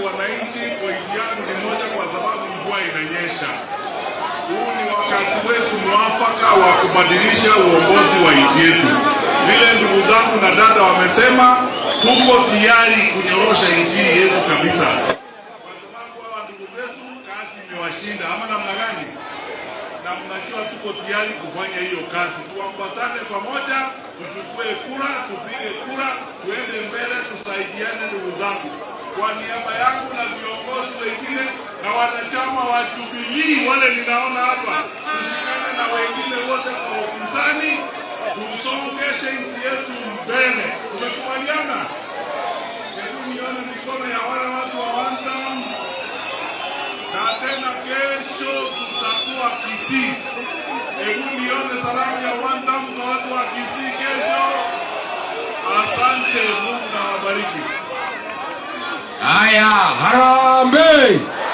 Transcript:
Wananchi, pointi yangu ni moja, kwa sababu mvua inanyesha. Huu ni wakati wetu mwafaka wa kubadilisha uongozi wa nchi yetu. Vile ndugu zangu na dada wamesema, tuko tayari kunyorosha nchi yetu kabisa, kwa sababu hawa ndugu zetu kazi imewashinda, ama namna gani? Na mnajua tuko tayari kufanya hiyo kazi. Tuambatane pamoja, tuchukue kura, tupige kura, tuende mbele, tusaidiane ndugu zangu. Kwa niaba yangu na viongozi wengine na wanachama wa Jubilee wale ninaona hapa, tushikane na wengine wote kwa upinzani, tusongeshe nchi yetu mbele. Tumekubaliana? Hebu nione mikono ya wale watu wa Wantam. Na tena kesho tutakuwa Kisii. Hebu nione salamu ya Wantam kwa watu wa Kisii kesho. Asante, Mungu na wabariki. Haya, harambee!